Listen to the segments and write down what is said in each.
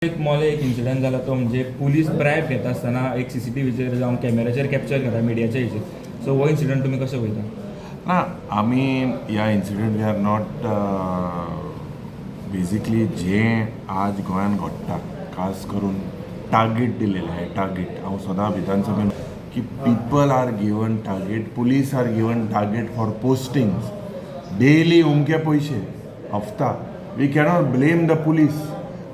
एक मोले एक इन्सिडंट जाला, तो म्हणजे पुलीस ब्रायब घेता आसतना एक सीसीटीव्हीचेर जावं कॅमेराचेर कॅप्चर करता मिडियाच्या हेचेर. सो हो इन्सिडंट तुमी कसो पळयता? ना, आमी ह्या incident we are not basically. जे आज गोंयांत घडटा, खास करून टार्गेट दिलेलें आहे. टार्गेट हांव सदां विधानसभेन की people are given target, police are given target for postings, daily उमके पयशे हफ्ता. We cannot blame the police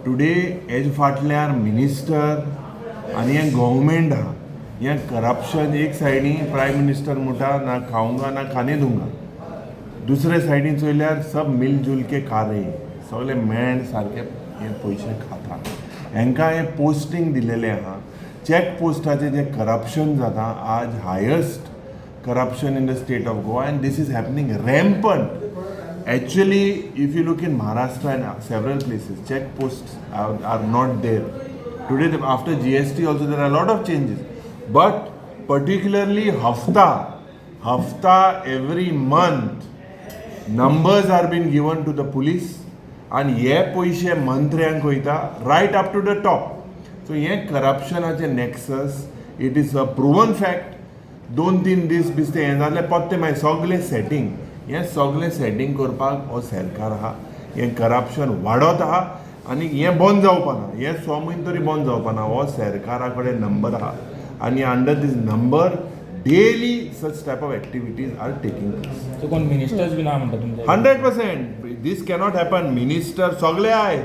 today. Has फाटल्यान मिनिस्टर आनी हें गव्हर्मेंट आहा. हें करप्शन एक सायडी प्रायम मिनिस्टर म्हणटा, "ना खाऊंगा ना खाने दूंगा." दुसरे सायडीन चोयल्यार सब मिलजुल के खा रहे. सगळे मेण सारके हे पयशे खाता. हेंकां हें पोस्टींग दिलेलें आहा. चॅक पोस्टाचें जें करप्शन जाता आज, highest corruption in the state of Goa, and this is happening rampant. Actually, if you look in Maharashtra and several places, check posts are not there. Today, after GST also, there are a lot of changes. But particularly हफ्ता, हफ्ता every month, numbers are being given to the police and हे पयशे मंत्र्यांक वयता, right up to the top. So हें करप्शनाचें nexus, it is a proven fact. 2-3 दीस बिस्ते हें जालें पोत्ते मागीर सगळें सेटींग, हें सगळें सेटींग करपाक हो सरकार आहा. हें करप्शन वाडत आहा आनी हें बंद जावपाना. हें 6 म्हयने तरी बंद जावपाना. हो सरकारा कडेन नंबर आहा आनी under this number daily such type of activities are taking place. So कोण मिनिस्टर्स बी ना म्हणटा तुमच्या? 100%. This cannot happen. Minister सगळे आहाय.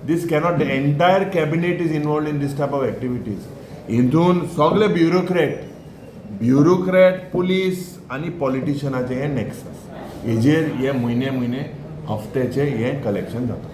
This cannot, the entire cabinet is involve in this type of activities. हितून सगळे ब्युरोक्रेट, ब्युरोक्रेट, पुलीस आनी पॉलिटिशियनाचे हे नॅक्सस. हेजेर हे म्हयने म्हयने हफ्त्याचे हे कलेक्शन जाता.